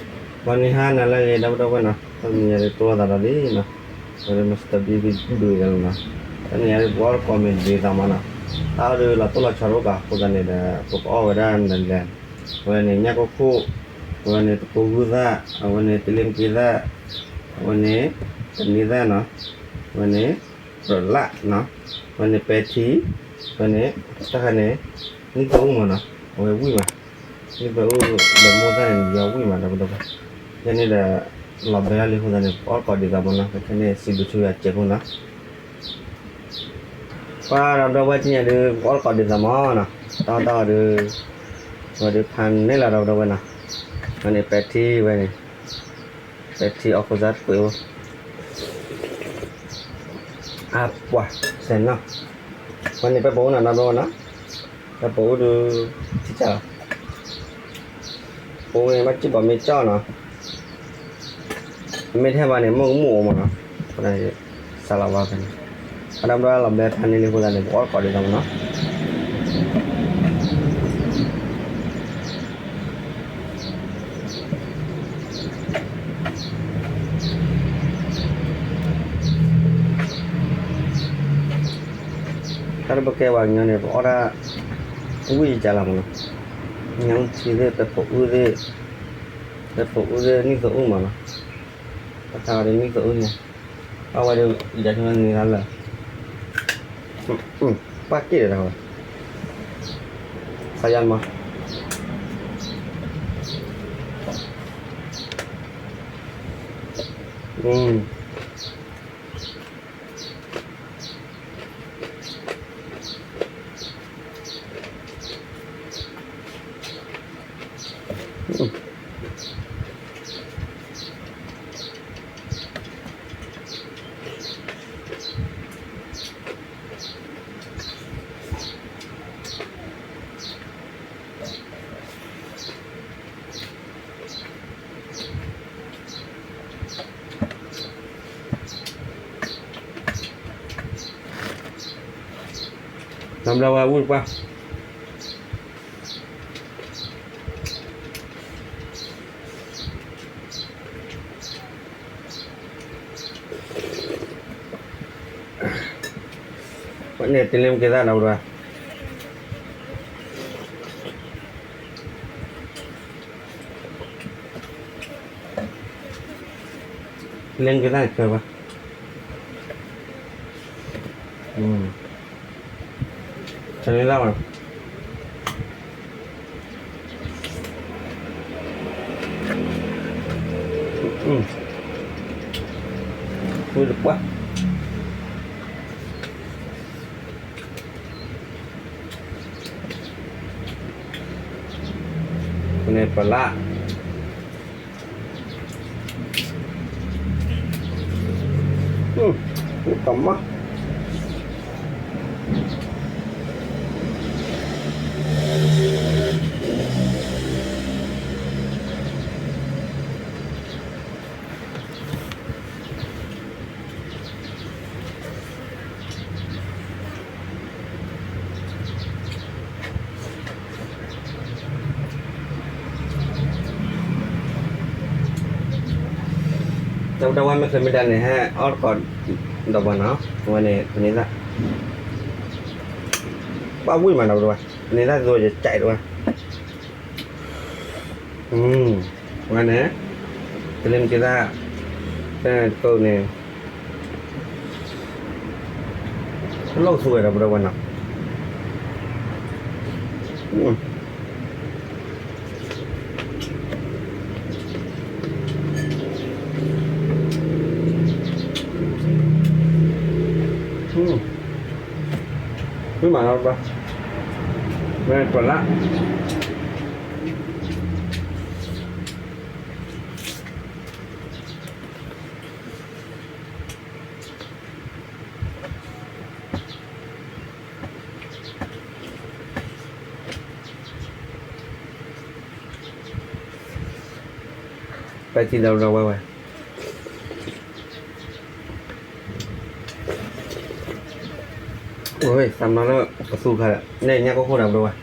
ဂီၤနံၤဟါနၤလၢအဂ့ၤ ဒီပုၢ်ဒီဝဲၢ်နီၤ, တနံၤညါဒုးတိၢ်လိာ်သးဒီးလံနီၤ, ဝဲဒၣ် Mister B B ဒုးယၤလီၤနီၤ, တနံၤညါဒုးပအီၣ်တကိးမ့ၢ်ဒ်သိးမးနီၤ, တၢ်အီၣ်ဒုးလီၤတိၢ်လီၤဆီတအိၣ်ဘၣ်အဃိသတးန့ၣ်ဒီး ပကအီၣ်ဝဲဒၣ်နလဲၣ်, အဝဲန့ၣ်ညၣ်ကိၢ်ခိၣ်, အဝဲန့ၣ်တကိးဂုၢ်သၣ်, အဝဲန့ၣ်တလ့မက့သၣ်, အဝဲန့ၣ် တန့သၣ်နီၤ, အဝဲန့ၣ် ပြလၣ်နီၤ, အဝဲန့ၣ်ပဲထံ, အဝဲန့ၣ် တၢ်ခါန့ၣ် နံၣ်သၢအူမးနီၤ, အဝဲဝံၣ်မး, နံၣ်သၢအူ ဒီးမိၢ်သၣ်န့ၣ် ယီၤဝံၣ်မးဒီးပဒီး, ယဲန့ၣ်ဒီး လီၤဘဲဒၣ်လံအဃိသတးန့ၣ် ပအီၣ်တကိးဒ်သိးမးနီၤ, ခဲခဲန့ၣ် စံးဘျုးဆိယၤစဲးဖိနီၤ ပှၤဒီးပဝဲသ့ၣ်ညါဒုး ပအီၣ်တကိးဒ်သိးမးနီၤ, တၢ်အီၣ်တၢ်အီဒုး, ဝဲဒုးဖးန့ၢ်လီၤဒီးပဒီးဝဲနီၤ, ဝဲန့ၣ်ပဲထံဝဲန့ၣ်, ပဲထံအီၣ်ခိၣ်စါတကွံးအိၣ်, အပှၤ, စဲးနီၤ, ဝဲန့ၣ်ပဲပအိၣ်နီၤဒီးပဒီးဝဲနီၤ, ပဲပအိၣ်ဒုး, ထံၣ်ကၢ်လီၤ ပအိၣ်န့ၣ်ဘၣ်စံၣ်ဘီမ့ၢ်ကၠီနီၤ, မ့ၢ်ထဲဘၣ်န့ၣ် မုၢ်ကမူၣ်အိၣ်မးနီၤ, စးလီၤဝါဖဲန့ၣ်, အဒီးပဒီးလီၤဘဲဖးန့ၢ်လံအဃိသတးန့ၣ် ပအီၣ်တကိးဒ်သိးမးနီၤ တၢ်လၢပကဲပှၤကညီန့ၣ် ပအီၣ်တၢ် ဝံၣ်ယကလီၤမးနီၤ, ညၣ်အုၣ်ထံသ့ၣ် ပဲဖိအုၣ်သ့ၣ်, ပဲဖိအုၣ်သ့ၣ် နံၣ်သၢအုၣ်မးနီၤ, ပထါဝဲဒၣ်နံၣ်သၢအုၣ်န့ၣ်, အဝဲဒၣ်ယၤဆိန့ၣ်လၢ ပၢ်က့ၣ်ဒီးတၢ်ဝဲ, ဆါယါမး နဘျီဝဲဝံၣ်ပှၢ် ဝဲန့ၣ်တလ့မ့ၢ်က့ၤသၣ်ဒီးပဒိၣ်, တလ့မ့ၢ်က့ၤသၣ်န့ၣ်ဆၢဘၣ်, ဆၢန့ၢ်သၣ်ဘၣ်, ဝံၣ်တပှၢ် န့ၣ်ပလၣ်, တမး ဒီပုၢ်ဒီဝဲၢ်မ့ၢ်ချ့မ့ၢ်ဒၣ်န့ၣ် ဟဲအီၣ်တကိးဒီးပှၤနီၤ, ဝဲန့ၣ် ပန့ၢ်သၣ်, ဘၣ်ဝံၣ်မးဒီပုၢ်ဒီဝဲၢ်, ပန့ၢ်သၣ်သိးယကဲးတဝဲ ဝဲန့ၣ် တလ့မ့ၢ်က့ၤသၣ်, ဖဲန့ၣ်တကိးန့ၣ် လိၣ်သူဝဲဒီပုၢ်ဒီဝဲၢ်နီၤ, ဝံၣ်မးဒီပုၢ်, မ့ၢ်ပလၣ် ပဲထံဒီပုၢ်ဒီဝဲၢ်ဝဲ အဝဲ သးမၤလၢကသူခါဒီး နဲၣ်ညၣ်ကိၢ်ခိၣ်ဒီပုၢ်ဒီဝဲၢ်,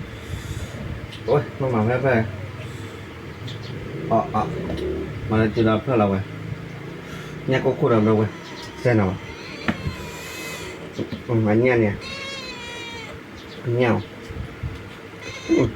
အဝဲ မၤမၤဖဲဖဲ အီ အီ မၤလၢတုၤဒီးဖျၢၣ်လီၤဝဲ, ညၣ်ကိၢ်ခိၣ်ဒီးဘျီဝဲ, စဲနီၤဘၣ်, အညၣ်န့ၣ်, အညၣ်, အီၣ်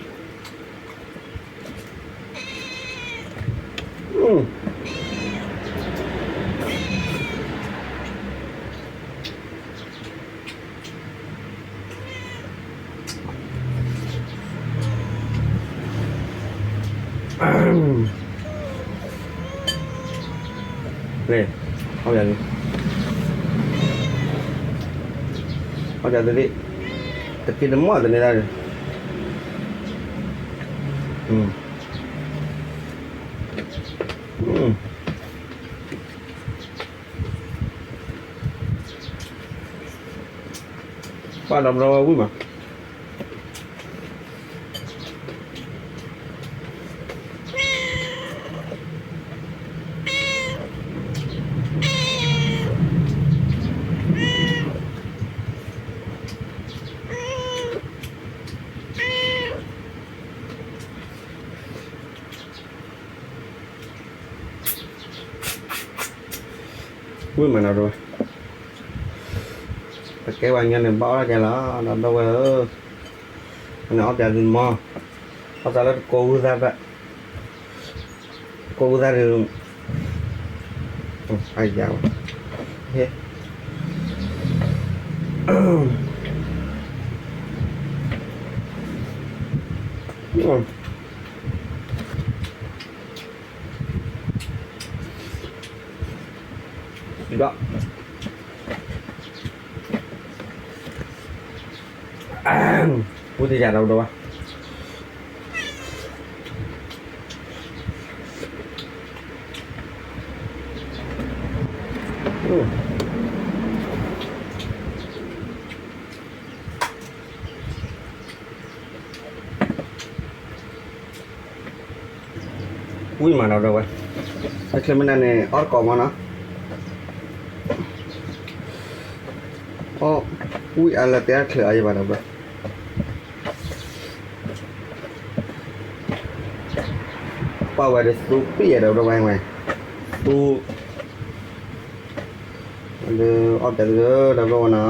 ယၤလံ, အီၣ်ယၤသ့, တက့ၢ်တမီၢ်တန့ၢ်ဒၣ်, ပၢ်ဒီးဘျီဝဲဝံၣ်မး. ဝံၣ်မးနီၤ, ပကဲဝဲညီန့ၣ် ဘၣ်အီၣ်တၢ်ကဲလီၤ ဒီပုၢ်ဝဲၢ်ဧၢ, န့ၣ်အီၣ်ပျးသုမီၤ, အီၣ်သးလၢတကိးဝံသးဘၣ်, တကိးဝံသးဒီး, အယၤဝဲ, ဟ့ၣ် ဒီး ဝံသးစူၤဒီပုၢ်ဝဲၢ်, ဝံၣ်မးဒီပုၢ်ဝဲၢ်, တၢ်ချၢမ့ၢ်နၤန့ၣ် အီၣ်တကိးမီၤနီၤ, အီၣ်ဝံၣ်အါလၢတဲတၢ်ချၢအါယံၤဘၣ်ဒီပုၢ်ဝဲၢ်, ပၢ်ဝဲဒီးသူပ့ၢ်ယၤဒီပုၢ်ဝဲၢ်ဝဲ, သူ ဒီးအီၣ်ပျးသုဒီပုၢ်ဝဲၢ်နီၤ,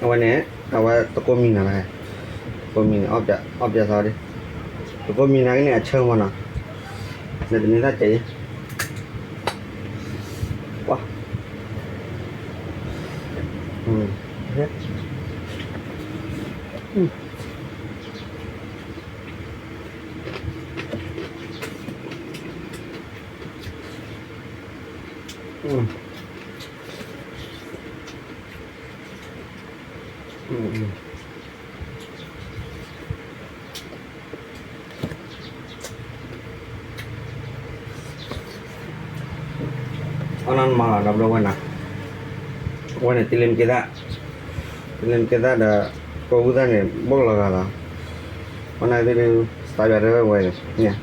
အဝဲန့ၣ် အဝဲတကိးမံၤနၤ, တကိးမံၤန့ၣ် အီၣ်ပျးသီဒံး, တကိးမံၤနၤကန့ၣ်အဆၢမီၤနီၤ, နတန့ၢ်တၢ်ကဲအံၤ, ပှၤ အီၣ်နီၢ်မၤလီၤဒီပုၢ်ဝဲၢ်နီၤ, အဝဲန့ၣ် တလ့ၣ်မ့ၢ်ကဲသၣ်, တလ့ၣ်မ့ၢ်ကဲသၣ်ဒီး ကိးဝံသးန့ၣ် ဘိၣ်လီၤဂာ်လီၤ, အီၣ်နၤသ့ၣ်ဒုး စတါယွၤတဲဝဲန့ၣ်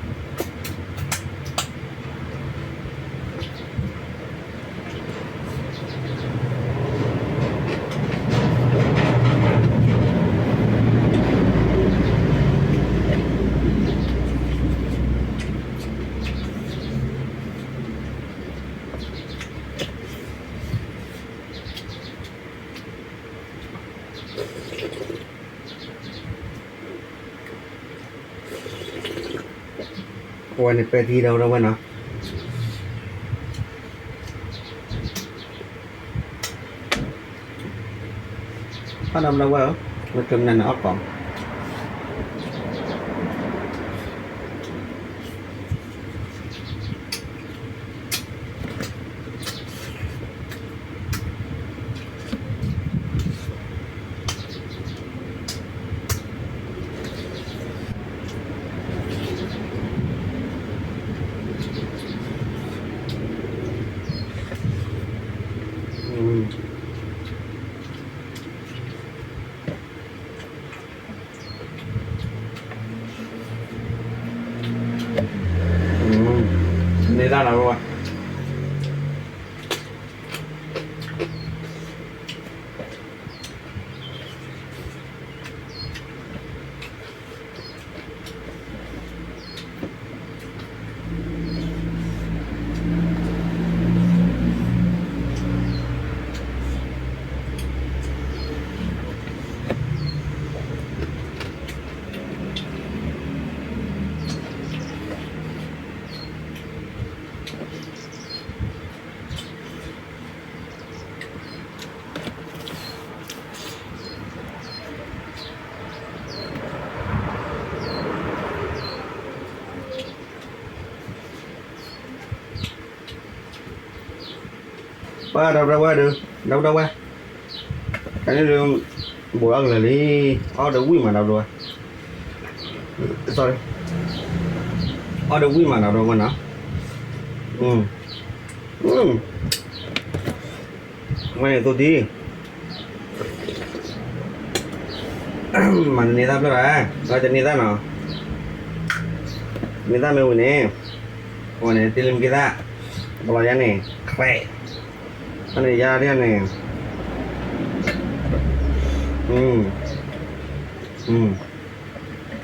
အဝဲန့ၣ်ပဲာ်ထံဒီပုၢ်ဝဲၢ်နီၤ, အီၣ်ဒီပုၢ်ဝဲၢ်ဧၢ, မ့ၢ်ချုးမနုၤန့ၣ်အီၣ်ကိး အ ပှၤဒီပုၢ်ဒီဝဲၢ်ဒီး ဒီပုၢ်ဒီဝဲၢ်, တနံၤဒီး ဘူးအီၣ်ကလၢာ်လံ, အီၣ်ဒီးဝံၣ်မး ဒီပုၢ်ဒီဝဲၢ်, sorry, အီၣ်ဒီးဝံၣ်မး ဒီပုၢ်ဒီဝဲၢ်နီၤ, ဝဲန့ၣ်သိတံၢ် မၤတန့ၤသၣ်ဖျၢၣ်ဘၣ်, ဝဲတန့ၤသၣ်နီၤ, တန့ၤသၣ်မ့ၢ်ဝံၤန့ၣ်, အဝဲန့ၣ် တ့လံမ့ၢ်က့သၣ်, ပလီၤယါန့ၣ် ခဲအံၤန့ၣ် ယါဒ်န့ၣ်, မၤလၢဘျီ, တ့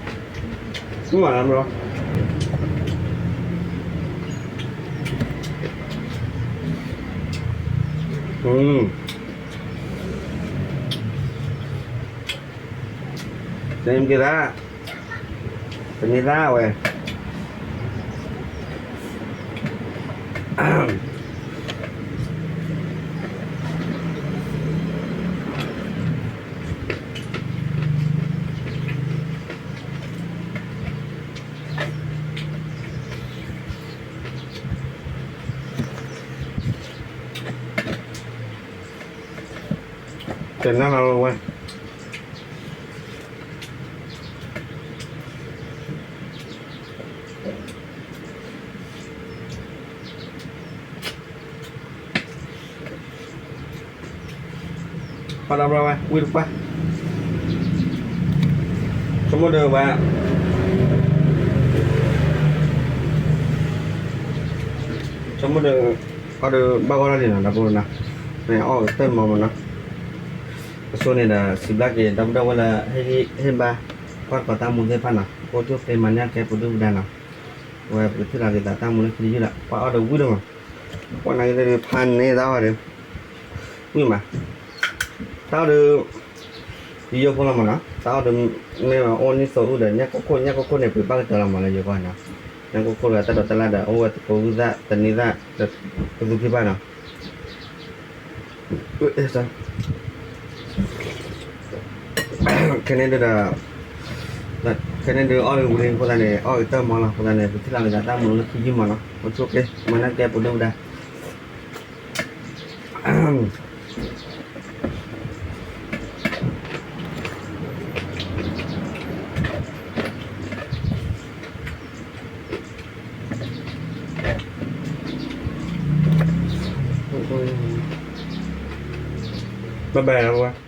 လံမ့ၢ်က့သၣ်, တန့ၤသၣ်ဝဲ တနၢ်လီၤဝဲ ပှၤဒီပုၢ်ဒီဝဲၢ် ဝံၣ်တပှၢ်, ဆိကမိၣ်ဒီးဝဲ, ဆိကမိၣ်ဒီး အီၣ်ဒီးဘၣ်ဂီၢ်လီၤလံနီၤ ဒီပုၢ်ဒီဝဲၢ်နီၤ, မ့ၢ်အီၣ်ကတၢၢ်မီမးနီၤ, အဆိန့ၣ်ဒီး စံးဘျုးက့ၤ ဒီပုၢ်ဒီဝဲၢ်လၢ ဟ့ၣ်ဘၣ် ကွၢ်ကီတၢ်မူသ့ၣ်တဖၣ်နီၤ, အိၣ်ဆူၣ်ချ့မၤန့ၢ်ကဲပဒုၣ်ပဒါနီၤ, ဝဲပကထံၣ်လီၤက့ၤသးတၢ်မူလၢခံတယုၢ်ဒီး ပှၤအီၣ်ဒီးဝံၣ်ဒိၣ်မး, ပှၤနာ်က့သ့ၣ်န့ၣ် ဖးန့ၢ်သးအီၣ်ဒီး ဝံၣ်မး, တၢ်အီၣ်ဒီး ယိယိဖိလီၤမးနီၤ, တၢ်အီၣ်ဒီး မ့ၢ်အိၣ်နံၣ်သိအုၣ်ဒီး ညၣ်ကိၢ်ခိၣ် ညၣ်ကိၢ်ခိၣ်န့ၣ် ပှ့ၤဘၣ်ကတၢၢ်လီၤမးလၢယိၤကီၢ်နီၤ, ညၣ်ကိၢ်ခိၣ်ဒီးတၢ်ဒိးတၢ်လၢ်ဒီး အိၣ်ဝဲသကိးဝံၣ်သၣ် တန့ၤသၣ် တသူက့ဘၣ်နီၤ, ခဲန့ၣ်ဒီး ခဲန့ၣ်ဒုးအီၣ်ဒီးဝံၤလံအဃိသတးန့ၣ် အီၣ်ကတၢၢ်မီလီၤအဃိသတးန့ၣ် ပထံၣ်လီၤက့ၤသးတၢ်မူလၢခံယုၢ်မးနီၤ, အိၣ်ဆူၣ်ချ့ မၤန့ၢ်ကဲပဒုၣ်ပဒါ ဘၣ်ဘၣ်